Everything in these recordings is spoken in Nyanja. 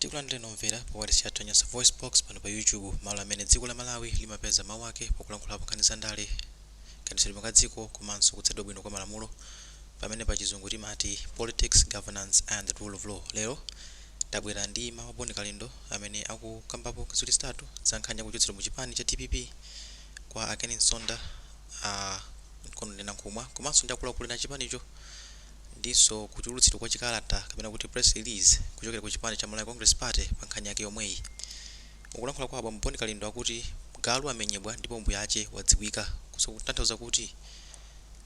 Tikulandireni omvera pa wailesi yathu ya Nyasa Voice Box pano pa YouTube, malo amene dziko la Malawi limapeza mawu ake pakulankhulapo nkhani za ndale, kayendetsedwe ka dziko komanso kutsatidwa bwino kwa malamulo, pamene pa chizungu timati Politics, Governance and the Rule of Law. Lero tabwera ndi mawu a Bon Kalindo amene akukambapo ziwiri zitatu za nkhani yakuchotsedwa mu chipani cha dpp kwa a Ken Msonda, a Kondwani Nankhumwa komanso ndi akuluakulu ena a chipanicho, ndinso kutulutsidwa kwa chikalata kapena kuti press release kuchokera ku chipani cha Malawi Congress Party pa nkhani yake yomweyi. Mukulankhula kwa abambo Bon Kalindo akuti galu amenyedwa ndipo mbuyache wadziwika, kutanthauza kuti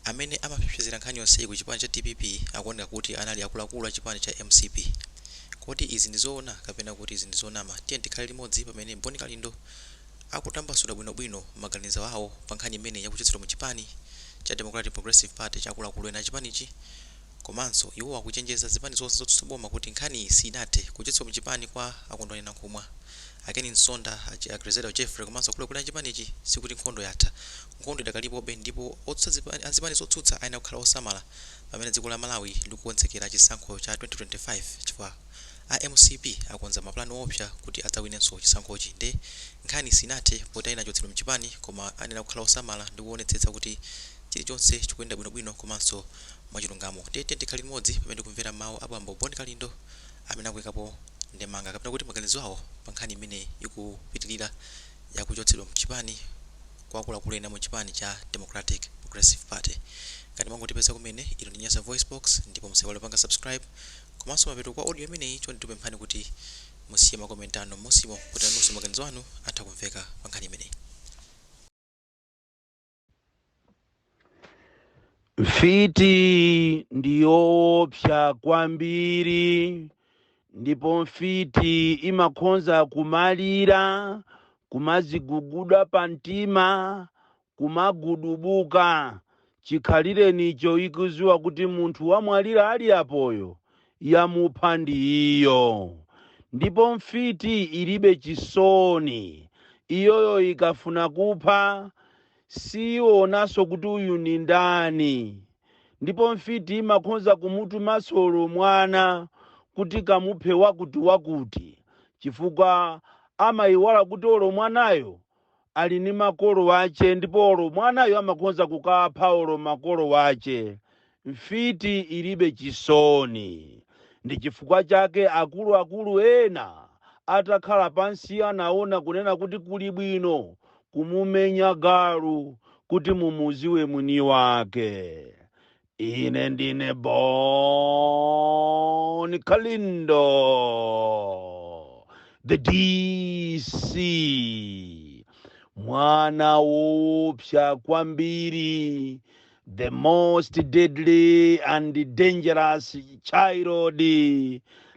amene amapsepsezera nkhani yonseyi ku chipani cha dpp akuoneka kuti anali akuluakulu a chipani cha mcp. Kodi izi ndi zoona kapena kuti izi ndi zonama? Tiyeni tikhale limodzi pamene Bon Kalindo akutambasula bwinobwino maganizo awo pa nkhani imeneyi yakuchotsedwa mu chipani cha Democratic Progressive Party cha akuluakulu ena a chipanichi. Komanso iwo akuchenjeza zipani zonse zotsutsa boma kuti nkhaniyi siinathe. Kuchotsedwa mu chipani kwa a Kondwani Nankhumwa, a Ken Msonda, a Grezelder Jeffrey komanso akuluakulu ena a chipanichi sikuti nkhondo yatha. Nkhondo idakalipobe ndipo azipani zotsutsa ayenera kukhala osamala pamene dziko la Malawi likukonzekera chisankho cha 2025 chifukwa a mcp akonza mapulani oopsa kuti adzawinenso chisankhochi nde nkhani sinathe poti ena achotsedwa mchipani koma ayenera kukhala osamala ndi kuonetsetsa kuti chilichonse chikuyenda bwinobwino komanso mwachilungamo. Tiyeni tikhale limodzi pamene tikumvera mawu a bambo Bon Kalindo amene akuikapo ndemanga kapena kuti maganizo awo pa nkhani imene ikupitilira yakuchotsedwa mchipani kwa akuluakulu ena mu chipani cha Democratic Progressive Party. Ngati mwangotipeza kumene, ino ndi Nyasa VoiceBox ndipo musaiwale kupanga subscribe. Komanso mapeto kwa audio imeneyi chonde tikupemphani kuti musiye ma comment anu m'musimo kuti nanunso maganizo anu atha kumveka pa nkhani imeneyi. Mfiti ndi yoopsa kwambiri ndipo mfiti imakhonza kumalira, kumaziguguda pa mtima, kumagudubuka chikhalirenicho ikuziwa kuti munthu wamwalira ali apoyo yamupha ndi iyo. Ndipo mfiti ilibe chisoni, iyoyo ikafuna kupha siionanso kuti uyu ni ndani. Ndipo mfiti imakhonza kumutumanso olo mwana kuti kamuphe wakuti wakuti, chifukwa amayiwala kuti olo mwanayo ali ndi makolo ache ndipo olo mwanayo amakhonza kukapha olo makolo ache. Mfiti ilibe chisoni. Ndi chifukwa chake akuluakulu ena atakhala pansi anaona kunena kuti kuli bwino kumumenya galu kuti mumuziwe mwini wake. Ine ndine Bon Kalindo, the DC, mwana woopsa kwambiri, the most deadly and dangerous child,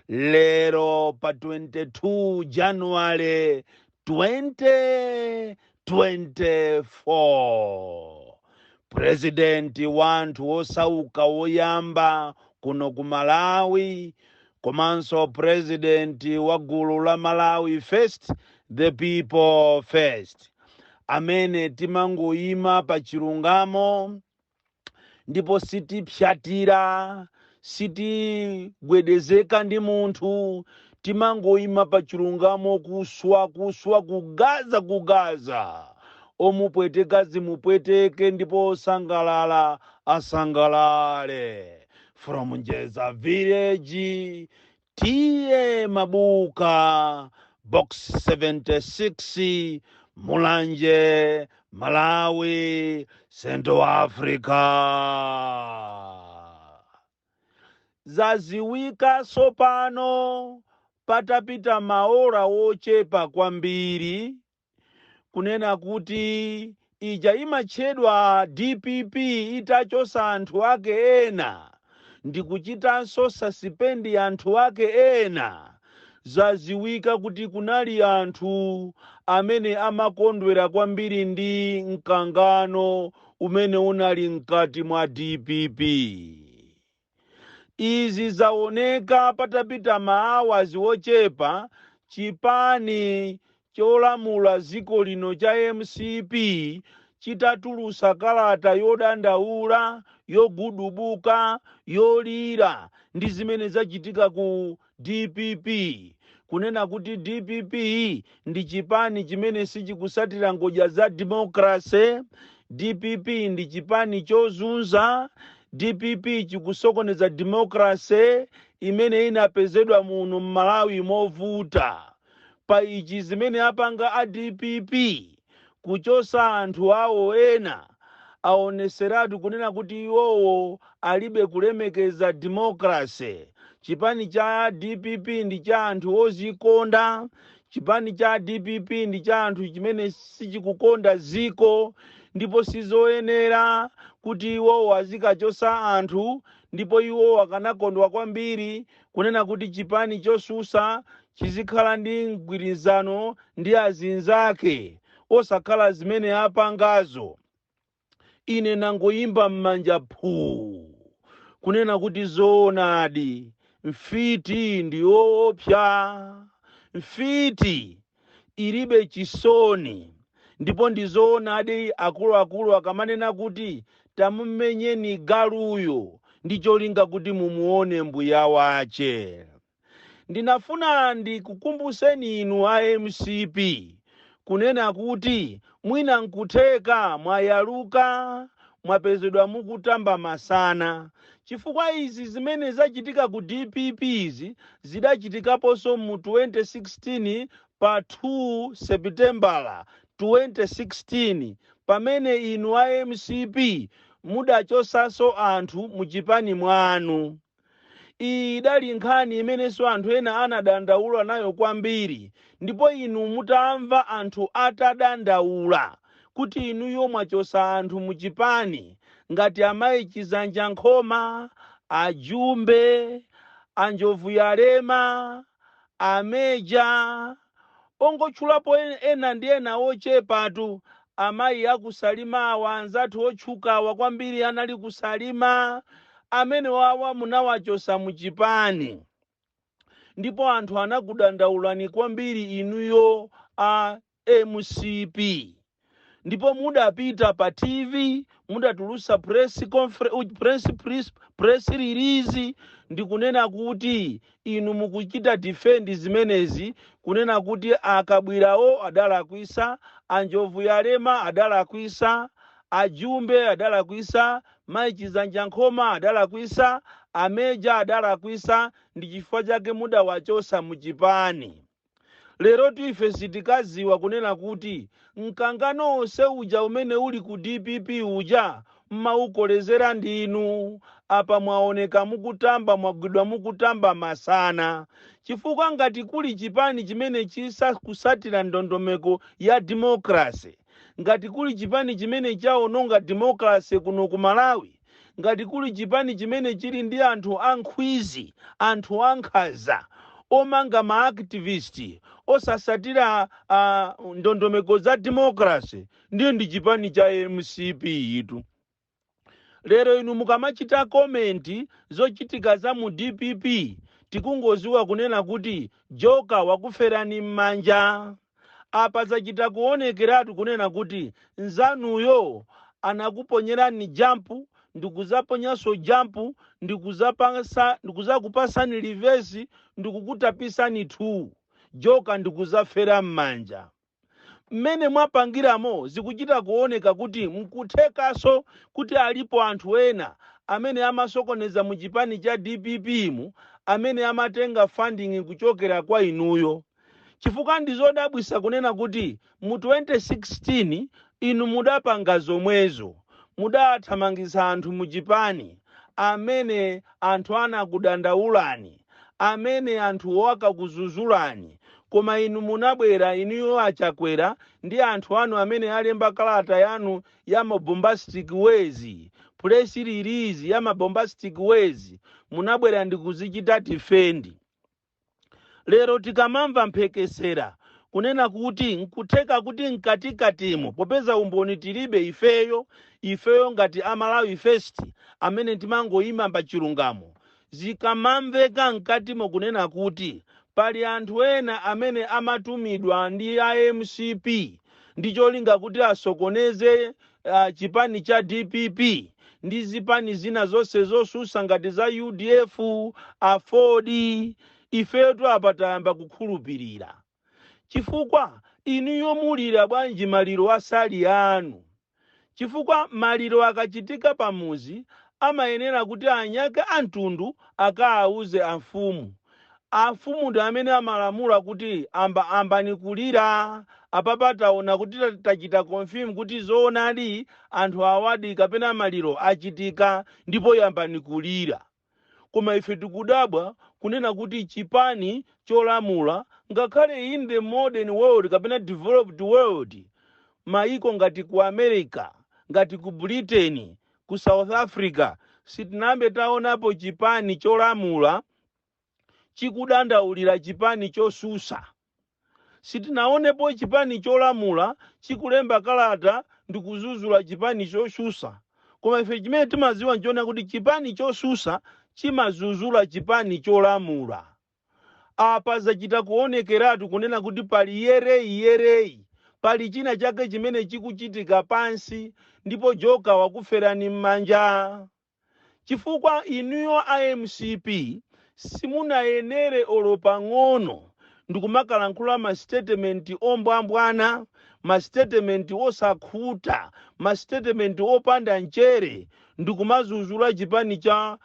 lero pa 22 January 2024, president wanthu wosauka woyamba kuno ku Malawi komanso president wa gulu la Malawi First, the people first, amene timangoyima pa chilungamo ndipo sitipsatira, sitigwedezeka ndi munthu, timangoyima pa chilungamo, kuswa kuswa, kugaza kugaza, omupweteka zimupweteke ndipo osangalala asangalale. From Njeza Village, T/A Mabuka, Box 76, Mulanje, Malawi, Central Africa. Zaziwika sopano patapita maola wochepa kwambiri kunena kuti ija imatchedwa dpp itachosa anthu ake ena ndikuchitanso suspend anthu ake ena, zaziwika kuti kunali anthu amene amakondwera kwambiri ndi mkangano umene unali mkati mwa dpp. Izi zaoneka patapita ma hours ochepa chipani cholamula dziko lino cha mcp chitatulusa kalata yodandaula, yogudubuka, yolira ndi zimene zachitika ku dpp. Kunena kuti DPP ndi chipani chimene sichikusatira ngodya za democracy, DPP ndi chipani chozunza, DPP chikusokoneza democracy imene inapezedwa muno m'Malawi movuta. Pa ichi zimene apanga a DPP kuchosa anthu awo ena, aoneseratu kunena kuti iwowo alibe kulemekeza democracy. Chipani cha DPP ndi cha anthu ozikonda, chipani cha DPP ndi cha anthu chimene sichikukonda ziko, ndipo sizoyenera kuti iwowo azikachosa anthu. Ndipo iwowo akanakondwa kwambiri kunena kuti chipani chosusa chizikhala ndi mgwirizano ndi azinzake, osakhala zimene apangazo. Ine nangoyimba m'manja phuu, kunena kuti zoonadi, mfiti ndi yoopsa, mfiti ilibe chisoni. Ndipo ndi zoonadi akuluakulu akamanena kuti tamumenyeni galuyo ndi cholinga kuti mumuone mbuya wache. Ndinafuna ndikukumbuseni inu a MCP kunena kuti mwina nkutheka mwayaluka, mwapezedwa mukutamba masana, chifukwa izi zimene zachitika ku DPP izi zidachitikaponso mu 2016 pa 2 Sepitembala 2016, pamene inu a MCP mudachosanso anthu muchipani mwanu. Iyi idali nkhani imenenso anthu ena anadandaula nayo kwambiri. Ndipo inu mutamva anthu atadandaula kuti inuyo mwachosa anthu muchipani ngati amayi Chizanja Nkhoma, ajumbe, anjovu yalema, ameja, ongotchulapo ena ndi ena ochepatu, amayi akusalima awa, anzathu otchukawa kwambiri anali kusalima, amene wawa munawachosa muchipani, ndipo anthu anakudandaulani kwambiri inuyo a MCP. Ndipo mudapita pa TV, mudatulusa press release ndikunena kuti inu mukuchita defend zimenezi, kunena kuti akabwirawo adalakwisa, anjovu yalema adalakwisa, ajumbe adalakwisa, mayi Chizanja Nkhoma adalakwisa, ameja adalakwisa, ndi chifukwa chake mudawachosa muchipani. Lero ife sitikaziwa kunena kuti mkangano onse uja umene uli ku DPP uja mmaukolezera ndinu. Apa mwaoneka mukutamba, mwagwidwa mukutamba masana, chifukwa ngati kuli chipani chimene chisakusatira ndondomeko ya democracy, ngati kuli chipani chimene chaononga democracy kuno ku Malawi, ngati kuli chipani chimene chili ndi anthu ankhwizi, anthu ankhaza, omanga ma activist, osasatira ndondomeko za democracy, ndiye ndi chipani cha MCP itu. Lero inu mukamachita comment zochitika za mu DPP, tikungoziwa kunena kuti joka wakuferani m'manja. Apa zachita kuonekeratu kunena kuti nzanuyo anakuponyerani jump, ndikuzaponyanso jump, ndikuzakupasani reverse, ndikukutapisani 2 joka, ndikuzafera m'manja. Mmene mwapangiramo zikuchita kuoneka kuti mkuthekaso kuti alipo anthu ena amene amasokoneza mu chipani cha DPP mu, amene amatenga funding kuchokera kwa inuyo, chifukwa ndizodabwisa kunena kuti mu 2016 inu mudapanga zomwezo, mudathamangitsa anthu mu chipani amene anthu anakudandaulani, amene anthu akakuzuzulani, koma inu munabwera inuyo achakwera ndi anthu anu amene alemba kalata yanu ya mabombastic ways, press release ya mabombastic ways, munabwera ndi kuzichita defend. Lero tikamamva mphekesera kunena kuti nkutheka kuti mkatikatimo, popeza umboni tilibe ifeyo ngati Amalawi First amene timangoyima pa chilungamo, zikamamveka mkatimo kunena kuti pali anthu ena amene amatumidwa ndi a MCP ndi cholinga kuti asokoneze chipani cha DPP ndi zipani zina zonse zosusa ngati za UDF, AFORD. Ifetu apa tayamba kukhulupirira, chifukwa inuyo mulira bwanji maliro asali anu? Chifukwa maliro akachitika pamuzi amayenera kuti anyake amtundu akaauze amfumu. Amfumu ndi amene amalamula kuti amba ambani kulira. Apapa taona kuti tachita confirm kuti zoonadi anthu awadi kapena maliro achitika, ndipo yambani kulira. Koma ife tikudabwa kunena kuti chipani cholamula, ngakhale in the modern world kapena developed world, maiko ngati ku America, ngati ku Britain, ku South Africa, sitinambe taonapo chipani cholamula chikudandaulira chipani chosusa. Sitinaonepo chipani cholamula chikulemba kalata ndi kuzuzula chipani chosusa. Koma ife chimene timaziwa nchiona kuti chipani chosusa chimazuzula chipani cholamula. Apa zachita kuonekeratu kunena kuti pali yereyi yereyi, pali china chake chimene chikuchitika pansi, ndipo joka wakuferani m'manja, chifukwa inuyo a MCP simunayenere olo pang'ono ndikumakalankhula ma statement ombwambwana, ma statement osakhuta, ma statement opanda mchere, ndikumazuzula chipani cha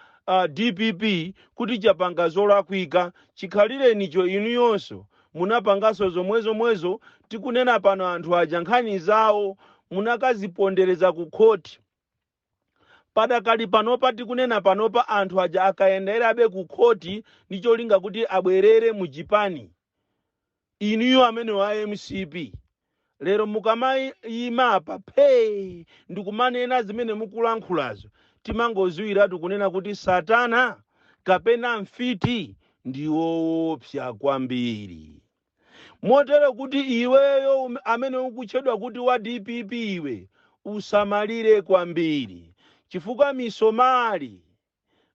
DPP kuti chapanga zolakwika. Chikhalirenicho inuyonso munapanganso zomwezomwezo. Tikunena pano, anthu aja nkhani zawo munakazipondereza ku khoti. Padakali panopa, tikunena panopa, anthu aja akayenderabe ku khoti ndi cholinga kuti abwerere mu chipani. Inuyo amene wa MCP, lero mukamayima apa phe ndikumanena zimene mukulankhulazo, timangoziwiratu kunena kuti satana kapena mfiti ndi woopsa kwambiri. Motero kuti iweyo amene ukutchedwa kuti wa DPP, iwe usamalire kwambiri, chifukwa misomali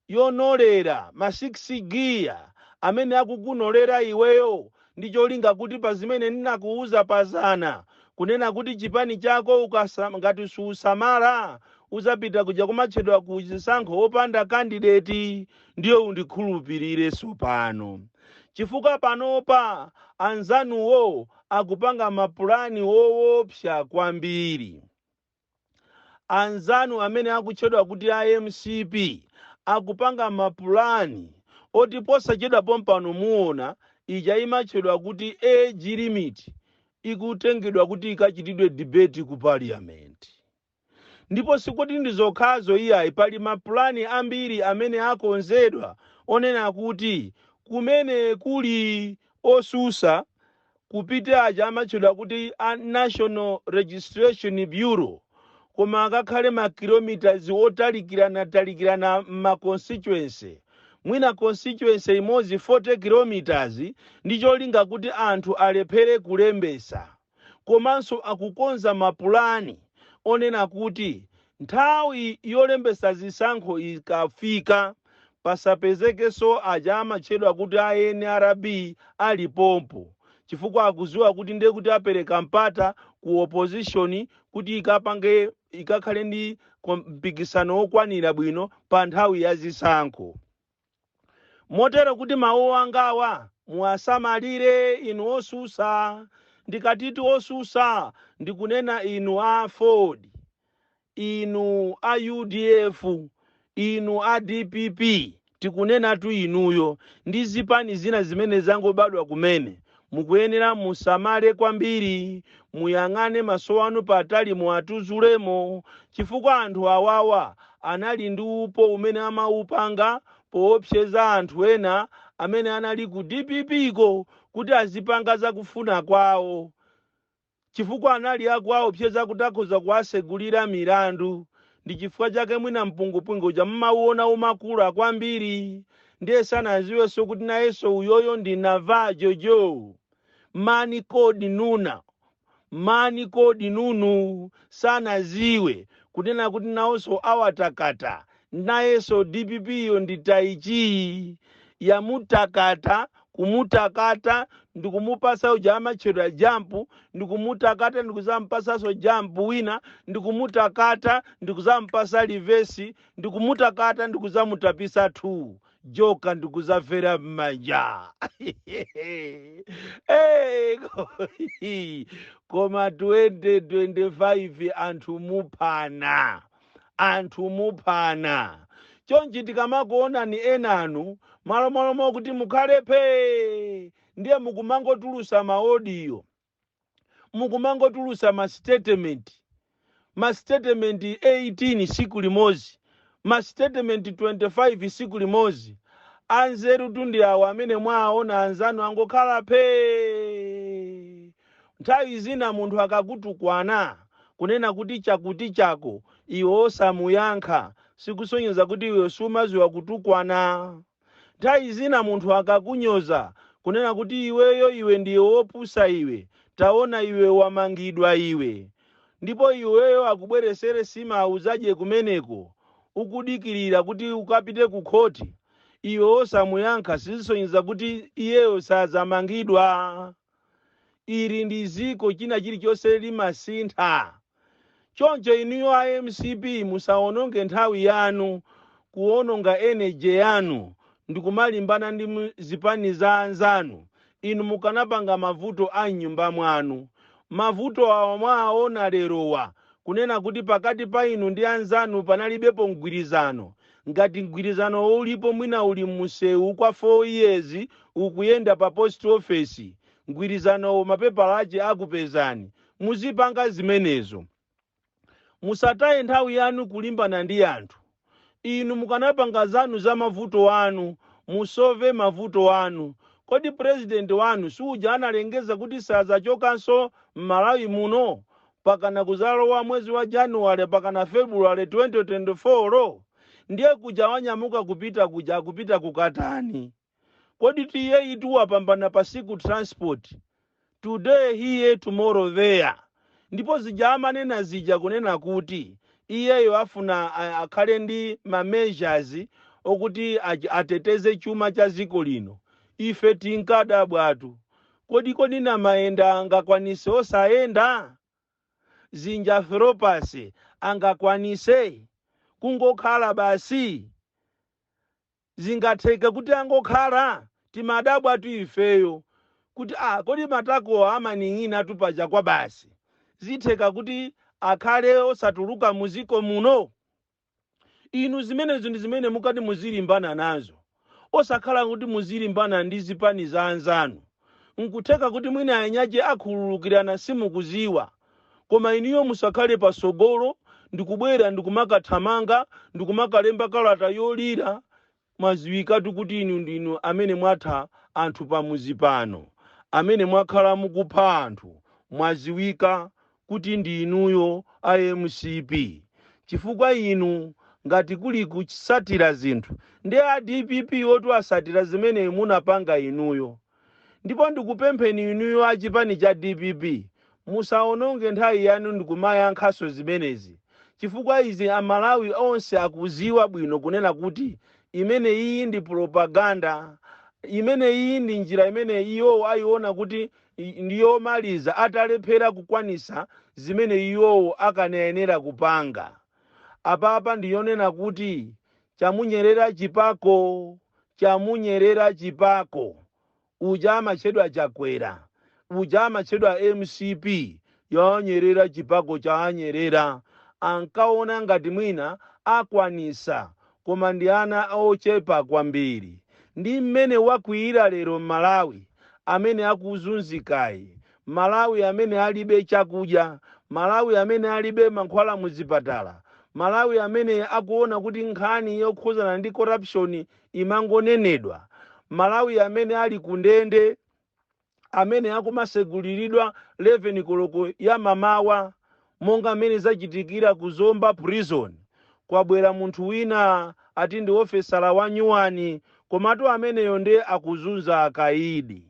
yonolera ma 6 giya amene akukunolera iweyo ndi cholinga kuti pa zimene ndinakuuza pazana kunena kuti chipani chako ngati susamala uzapita kuja kumatchedwa ku chisankho wopanda candidate. Ndiyo undikhulupirire sopano, chifukwa panopa anzanuwo akupanga mapulani woopsa kwambiri. Anzanu amene akutchedwa kuti a MCP akupanga mapulani oti posachedwa pompano muona ija imatchedwa kuti age limit ikutengedwa kuti ikachitidwe debate ku parliament. Ndipo sikuti ndi zokhazo iyayi, pali mapulani ambiri amene akonzedwa onena kuti kumene kuli osusa kupite aja amatchedwa kuti a National Registration Bureau, koma akakhale ma kilometers otalikirana talikirana ma constituency, mwina constituency imodzi 40 kilometers, ndi cholinga kuti anthu alephere kulembesa. Komanso akukonza mapulani onena kuti nthawi yolembesa zisankho ikafika, pasapezekenso aja amatchedwa kuti a NRB alipompo, chifukwa akuziwa kuti ndiye kuti apereka mpata ku opposition kuti ikapange, ikakhale ndi mpikisano wokwanira bwino pa nthawi ya zisankho. Motero kuti mawu angawa muwasamalire inu osusa. Ndikatiti osusa, ndikunena inu a AFORD, inu a UDF, inu a DPP, tikunenatu inuyo ndi zipani zina zimene zangobadwa kumene. Mukuyenera musamale kwambiri, muyang'ane maso anu patali, muwatuzulemo, chifukwa anthu awawa anali ndi upo umene amaupanga poopseza anthu ena amene anali ku DPP ko kuti azipanga zakufuna kwawo, chifukwa anali akuwaopseza kuti akhoza kuwasegulira milandu. Ndi chifukwa chake mwina mpungwepungwe uja mmauona umakula kwambiri. Ndiye sanaziwenso kuti nayenso uyoyo ndi Navajo Joe mani kodi nuna mani kodi nunu. Sanaziwe kunena kuti nawonso awatakata. Nayenso DPP yo ndi taichi yamutakata, kumutakata ndikumupasa uja amatchedwa jump, ndikumutakata ndikuzampasanso jump wina, ndikumutakata ndikuzampasa reverse, ndikumutakata ndikuzamutapisa 2. Joka ndikuzafera m'manja. Hey, koma 2025 anthu muphana, anthu muphana. Chonchi tikamakuonani enanu malomalomo kuti mukhale phe, ndiye mukumangotulusa ma audio, mukumangotulusa ma statement, ma statement 18 siku limodzi, ma statement 25 siku limodzi. Anzeru tundi awo amene mwaona anzanu angokhala phe. Nthawi zina munthu akakutukwana kunena kuti chakuti chako, iwe osamuyankha, sikusonyeza kuti iwe sumaziwa kutukwana. Nthawi zina munthu akakunyoza kunena kuti iweyo, iwe ndiwe wopusa iwe, taona iwe wamangidwa iwe, ndipo iweyo akubweresere sima udzadye kumeneko ukudikirira kuti ukapite ku khoti, iwe osamuyankha, sizisonyeza kuti iyeyo sazamangidwa. Ili ndi ziko, china chilichonse limasintha. Choncho inuyo a MCP musawononge nthawi yanu, kuwononga energy yanu ndikumalimbana ndi zipani za anzanu. Inu mukanapanga mavuto a mnyumba mwanu. Mavuto awa mwaona lerowa, kunena kuti pakati pa inu ndi anzanu panalibepo mgwirizano. Ngati mgwirizano ulipo, mwina uli msewu kwa 4 years ukuyenda pa post office, mgwirizanowo mapepala ache akupezani. Muzipanga zimenezo, musataye nthawi yanu kulimbana ndi anthu. Inu mukanapanga zanu za mavuto anu, musove mavuto anu. Kodi president wanu suja analengeza kuti sazachokanso m'Malawi muno pakana kuzalowa mwezi wa Januwale pakana Februwale 2024 lo? Ndiye kuja wanyamuka kupita kuja, akupita kukatani? Kodi tiye itu wapambana pasiku transport, today here, tomorrow there. Ndipo zija amanena zija kunena kuti iyeyo afuna akhale ndi ma measures okuti ateteze chuma cha dziko lino, ife tinkadabwatu. Kodi namayenda angakwanise osayenda? Zinja thropas angakwanise kungokhala basi? Zingatheke kuti angokhala? Timadabwa tu ifeyo kuti ah, kodi matakowa amaning'ina tupaja kwa basi, zitheka kuti akhale osatuluka muziko muno? Inu zimenezo ndi zimene mukati muzilimbana nazo, osakhala kuti muzilimbana ndi zipani za anzanu. Nkutheka kuti mwina anyache akhululukirana, simukuziwa, koma inuyo musakhale pasogolo ndikubwera ndikumakathamanga ndikumakalemba kalata yolira. Mwaziwikatu kuti inu ndinu amene mwatha anthu pamuzi pano, amene mwakhala mukupha anthu. Mwaziwika kuti ndi inuyo a MCP, chifukwa inu ngati kuli kusatira zinthu ndi a DPP otu asatira zimene munapanga inuyo. Ndipo ndikupempheni inuyo a chipani cha DPP, musaononge nthawi yanu ndikumayankhaso zimenezi, chifukwa izi Amalawi onse akuziwa bwino kunena kuti imene iyi ndi propaganda. Imene iyi ndi njira imene iwowo ayiona kuti ndiyomaliza, atalephera kukwanisa zimene iwowo akanayenera kupanga. Apapa ndiyonena kuti chamunyerera chipako, chamunyerera chipako uja amatchedwa Chakwera, uja amatchedwa MCP, yanyerera chipako chanyerera. Ankaona ngati mwina akwanisa, koma ndi ana ochepa kwambiri. Ndi mmene wakwiyira lero Malawi amene akuzunzikayi, Malawi amene alibe chakudya, Malawi amene alibe mankhwala muzipatala, Malawi amene akuona kuti nkhani yokhuzana ndi corruption imangonenedwa, Malawi amene ali kundende, amene akumaseguliridwa 11 koloko ya mamawa, monga mmene zachitikira ku Zomba Prison. Kwabwera munthu wina ati ndi ofesala wa nyuwani, komatu ameneyo ndiye akuzunza akaidi.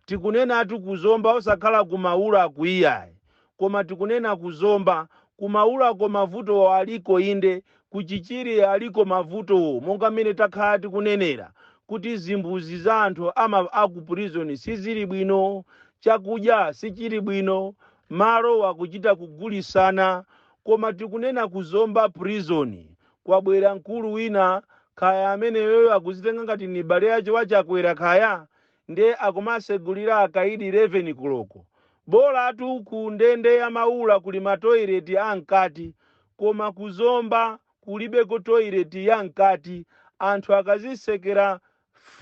Tikunenatu kuzomba, osakhala kumaula akuiyayi, koma tikunena kuzomba. Kumaulako mavuto aliko inde, kuchichiri aliko mavuto, monga mmene takhala tikunenera kuti zimbuzi za anthu ama aku prison sizili bwino, chakudya sichili bwino, malo akuchita kugulisana. Koma tikunena kuzomba Prison kwabwera mkulu wina. Kaya ameneyoyo akuzitenga ngati ni bale yace wachakwera kaya, ndiye akumasegulira akaidi 11 koloko. Bolatu ku ndende ya Maula kuli matoireti amkati, koma kuzomba kulibeko toireti ya mkati. Anthu akazisekera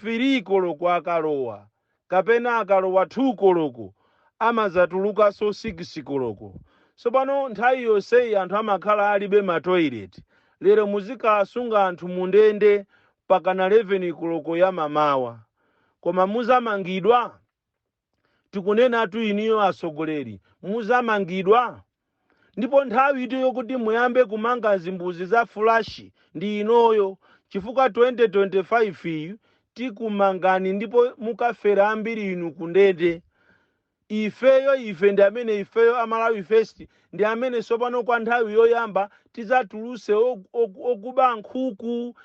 3 koloko akalowa, kapena akalowa 2 koloko amazatulukanso 6 koloko. Tsopano nthawi yonseyi anthu amakhala alibe matoireti. Lero muzikasunga anthu mundende pakana 11 koloko ya mamawa, koma muzamangidwa. Tikunenatu iniyo atsogoleri, muzamangidwa. Ndipo nthawi ito yokuti muyambe kumanga zimbuzi za flush ndi inoyo, chifukwa 2025 iyi tikumangani ndipo mukafera ambiri inu kundende. Ifeyo, ife ndi amene, ifeyo Amalawi First ndi amene sopano kwa nthawi yoyamba tizatuluse okuba nkhuku,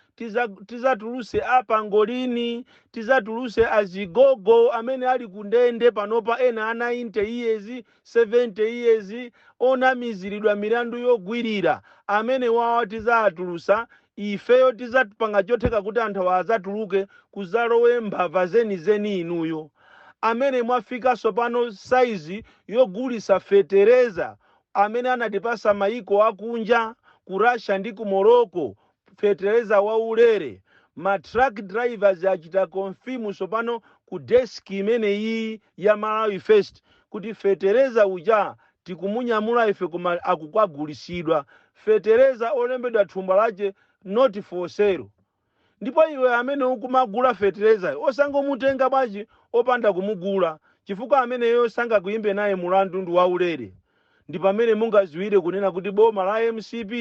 tizatuluse apangolini, tizatuluse azigogo amene ali kundende panopa, ena a 90 years, 70 years, onamiziridwa milandu yogwirira. Amene wawa tizatulusa ifeyo, tizapanga chotheka kuti anthu awa azatuluke, kuzalowe mbava zenizeni. Inuyo amene mwafika sopano saizi yogulisa fetereza amene anatipasa maiko akunja ku Russia ndi ku Morocco, fetereza waulere, ma truck drivers achita confirm sopano ku desk imeneyi ya Malawi First kuti fetereza uja tikumunyamula ife, koma akukagulisidwa fetereza olembedwa thumba lache "not for sale". Ndipo iwe amene ukumagula fetereza, osangomutenga bwanji opanda kumugula? Chifukwa ameneyo sangakuyimbe naye mulandu, ndi waulere. Ndi pamene mungaziwire kunena kuti boma la MCP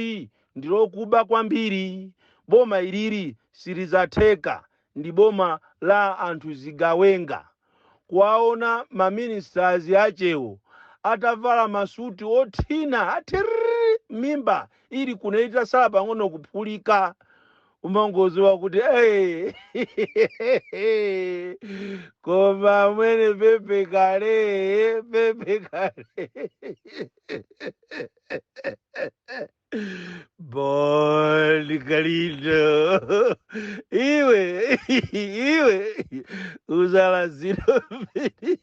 ndi lokuba kwambiri. Boma iliri silidzatheka, ndi boma la anthu zigawenga. Kuwaona maministers achewo atavala masuti othina atiriri, mimba ili kuno itasala pang'ono kuphulika, umangoziwa kuti hey, koma amwene, pepe kale, pepe kale. Bon Kalindo, iwe, iwe uzala ziro mbiri.